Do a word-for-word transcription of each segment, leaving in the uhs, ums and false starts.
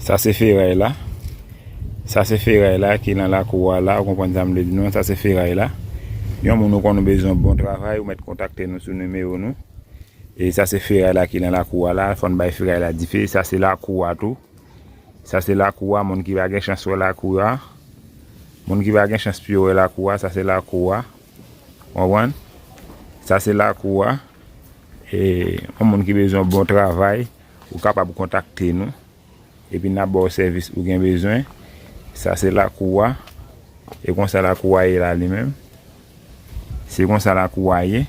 Sa se feray la. Sa se feray la ki nan lakou a la, ou konprann sa m vle di nou an, sa se feray la. Yon moun ou konn ou bezwen yon bon travay, ou mèt kontakte nou sou nimewo nou. E sa se feray la ki nan lakou a la, fò n bay feray la dife. Sa se lakou a tou. Sa se lakou a, moun ki pa gen chans wè lakou a. Moun ki pa gen chans pou yo wè lakou a, sa se lakou a. Ou konprann? Sa se lakou a. E yon moun ki bezwen yon bon travay, ou kapab kontakte nou. Epi n ap ba w sèvis ou gen bezwen. Sa se lakou a. E konsa lakou a ye la li menm. Se konsa lakou a ye.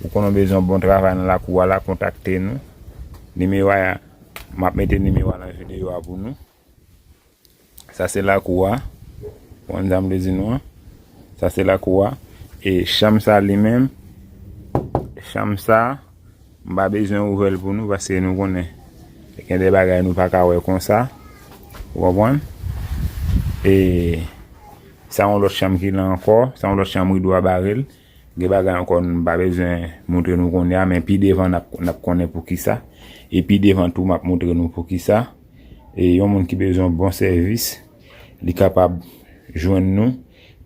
Ou konn ou bezwen yon bon travay nan lakou a la, kontakte nou. Nimewo a, m ap mete nimewo a nan videyo a pou nou. Sa se lakou a. Ou konn sa m vle di nou an. Sa se lakou a. E chanm sa li menm, chanm sa, m pa bezwen ouvè l pou nou paske nou konnen gen de bagay nou pa ka wè konsa. Ou konprann? E sa yon lòt chanm ki la ankò, sa yon lòt chanm rido a bare l. Gen bagay ankò m pa bezwen montre nou kounye a, men pi devan n ap, n ap konnen poukisa. E pi devan tou, m ap montre nou poukisa. E yon moun ki bezwen yon bon sèvis, li kapab jwenn nou.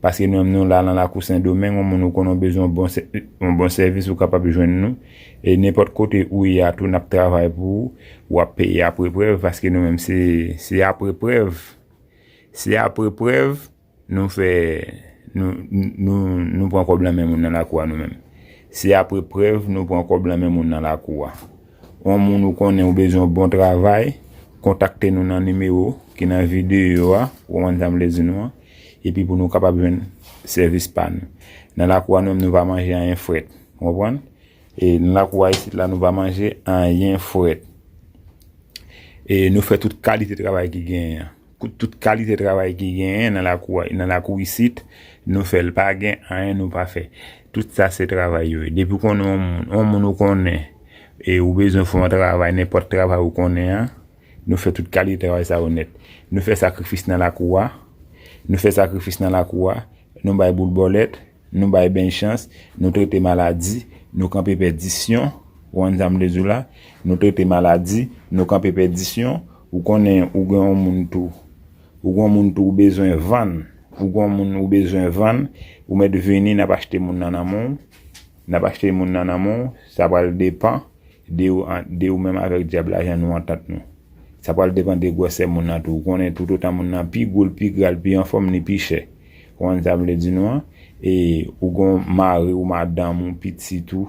Paske nou menm nou la nan lakou Sendomeng, yon moun ou konnen w bezwen yon bon sè-, yon bon sèvis, ou kapab jwenn nou. E nenpòt kote ou ye a tou, n ap travay pou ou, w ap peye apre prèv, paske nou menm se, se apre prèv. Se apre prèv, nou fè, nou, nou, nou pran kòb nan men moun nan lakou a nou menm. Se apre prèv nou pran kòb nan men moun nan lakou a. Yon moun ou konnen ou bezwen yon bon travay, kontakte nou nan nimewo ki nan videyo a, ou konprann sa m vle di nou an, epi pou nou kapab jwenn sèvis pa nou. Nan lakou a nou menm nou pa manje anyen frèt, ou konprann? E nan lakou a isit la nou pa manje anyen frèt. E nou fè tout kalite travay ki genyen an. Tout, tout kalite travay ki genyen nan lakou a, nan lakou isit, nou fè l, pa gen anyen nou pa fè. Tout sa se travay yo ye. Depi w konnen yon moun, yon moun ou konnen, e ou bezwen fè yon travay, nenpòt travay ou konnen an, nou fè tout kalite travay sa yo nèt. Nou fè sakrifis nan lakou a. Nou fè sakrifis nan lakou a. Nou bay boul bòlèt. Nou bay beny chans, nou trete maladi, nou kanpe pèdisyon. Ou konn sa m vle di w la? Nou trete maladi, nou kanpe pèdisyon. Ou konnen ou gen yon moun tou. Ou gen yon moun tou ou bezwen vann. Ou gen yon moun ou bezwen vann. Ou mèt vini, n ap achte moun nan nan men w. N ap achte moun nan nan men w. Sa pral depan de ou, an-, de ou menm avèk dyab la, jan nou antant nou. Sa pral depann de gwosè moun nan tou. Ou konnen toutotan moun nan pi gwo, l pi gra, l pi anfòm, li pi chè. Ou konn sa m vle di nou an? E ou gen yon mari w, madanm ou, pitit ou,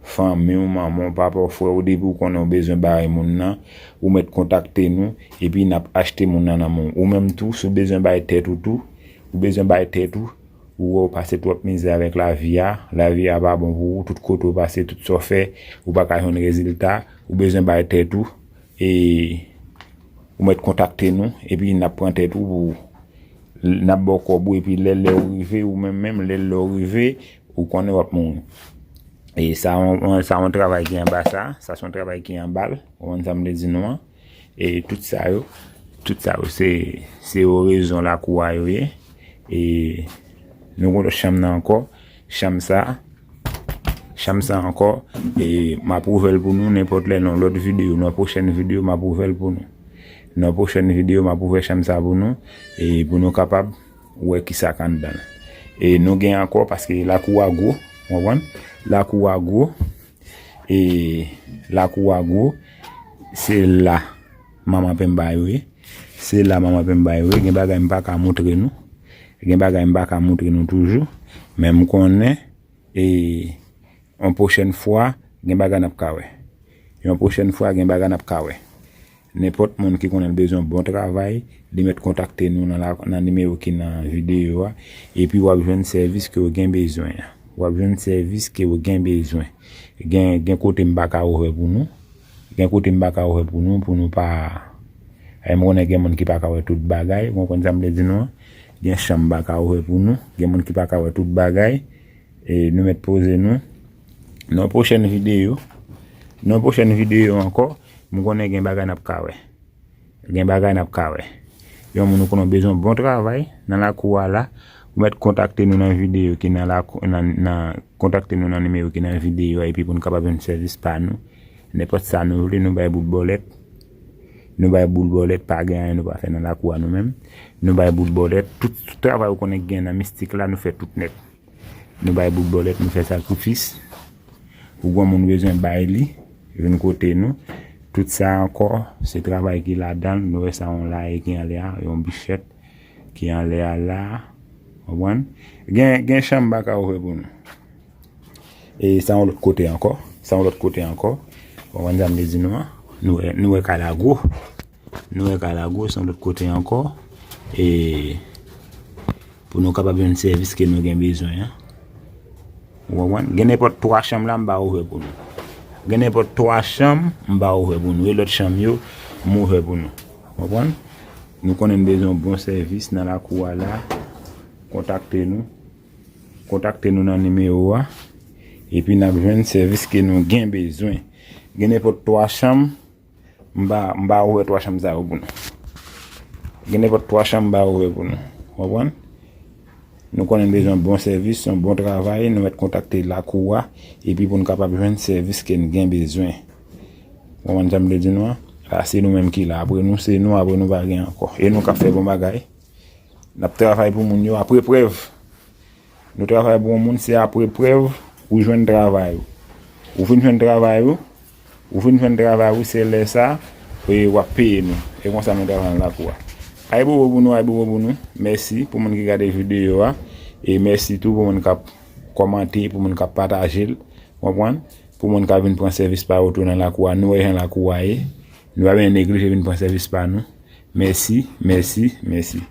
fanmi w, manman w, papa w, frè w, depi w konnen w bezwen bagay moun nan, ou mèt kontakte nou, epi n ap achte moun nan nan men w. Ou menm tou, si w bezwen bay tèt ou tou, ou bezwen bay tèt ou, ou wè w pase twòp mizè avèk lavi a, lavi a pa bon pou ou, tout kote w pase, tout sa w fè, ou pa ka jwenn rezilta, ou bezwen bay tèt ou, e ou mèt kontakte nou, epi n ap pran tèt ou pou, n ap ba w kòb ou, epi lè, lè w rive, ou menm menm, lè, lè w rive, ou konnen w ap mouri. E sa, yon, yon, sa yon travay ki anba sa, sa se yon travay ki anba l, ou konn sa m vle di nou an. E tout sa yo, tout sa yo, se, se orezon lakou a yo ye. E nou gen lòt chanm nan ankò, chanm sa, chanm sa ankò, e m ap ouvè l pou nou nenpòt lè nan yon lòt videyo, nan yon pwochèn videyo, m ap ouvè l pou nou. Nan yon pwochèn videyo, m ap ouvè chanm sa pou nou, e pou nou kapab wè kisa k anndan l. E nou gen ankò, paske lakou a gwo, w konprann? Lakou a gwo, e lakou a gwo, se la manman penba yo ye. Se la manman penba yo ye. Gen bagay m pa ka montre nou. Gen bagay m pa ka montre nou toujou. Men m konnen, e yon pwochèn fwa, gen bagay n ap ka wè. Yon pwochèn fwa, gen bagay n ap ka wè. Nenpòt moun ki konnen l bezwen bon travay, li mèt kontakte nou nan la, nan nimewo ki nan videyo a. Epi w ap jwenn sèvis ke w gen bezwen an. W ap jwenn sèvis ke w gen bezwen. Gen, gen kote m pa ka ouvè pou nou. Gen kote m pa ka ouvè pou nou, pou nou pa, e, m konnen gen moun ki pa ka wè tout bagay, ou konprann sa m vle di nou an. Gen chanm m pa ka ouvè pou nou. Gen moun ki pa ka wè tout bagay. E nou mèt poze nou. Nan yon pwochèn videyo, nan yon pwochèn videyo ankò, m konnen gen bagay n ap ka wè. Gen bagay n ap ka wè. Yon moun ou konnen w bezwen yon bon travay nan lakou a la, ou mèt kontakte nou nan videyo ki nan lakou, nan, nan, kontakte nou nan nimewo ki nan videyo a, epi pou n kapab jwenn sèvis pa nou. Nenpòt sa nou vle, nou bay bout bòlèt. Nou bay boul bòlèt, pa gen anyen nou pa fè nan lakou a nou menm. Nou bay boul bòlèt, tout, tout travay ou konnen ki gen nan mistik la, nou fè tout nèt. Nou bay boul bòlèt, nou fè sakrifis. Pou granmoun bezwen bay li, vin kote nou. Tout sa ankò, se travay ki ladan l. Nou wè sa yon laye ki anlè a, yon bichèt ki anlè a la. Konprann? Gen, gen chanm m pa ka ouvè pou nou. E sa yon lòt kote ankò. Sa yon lòt kote ankò. Konprann sa m te di nou an? Nou wè, nou wè Kalago. Nou wè Kalago, sa yon lòt kote ankò. E pou nou kapab jwenn sèvis ke nou gen bezwen an. Ou konprann? Gen nenpòt twa chanm la, m ba ouvè pou nou. Gen nenpòt twa chanm, m ba ouvè pou nou. E lòt chanm yo, m ouvè pou nou. Konprann? Nou konnen n bezwen yon bon sèvis nan lakou a la. Kontakte nou. Kontakte nou nan nimewo a. Epi n ap jwenn sèvis ke nou gen bezwen. Gen nenpòt twa chanm, m ba, m ba ouvè twa chanm sa yo pou nou. Gen nenpòt twa chanm, m ba ouvè pou nou. Konprann? Nou konnen n bezwen bon sèvis, yon bon travay, nou mèt kontakte lakou a, epi pou n kapab jwenn sèvis ke n gen bezwen. Konprann sa m vle di nou an? La, se nou menm ki la. Apre nou, se nou, apre nou pa gen ankò. E nou k ap fè bon bagay. N ap travay pou moun yo apre prèv. Nou travay pou yon moun, se apre prèv ou jwenn travay ou. Ou fin jwenn travay ou, ou fin jwenn travay ou, se lè sa, e w ap peye nou. E konsa nou travay nan lakou a. Ay bobo pou nou, ay bobo pou nou. Mèsi pou moun ki gade videyo a. E mèsi tou pou moun k ap kòmante, pou moun k ap pataje l. Konprann? Pou moun k ap vin pran sèvis pa yo tou nan lakou a. Nou wè jan lakou a ye. Nou pa bezwen neglije vin pran sèvis pa nou. Mèsi, mèsi, mèsi.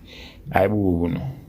Ay bobo pou nou.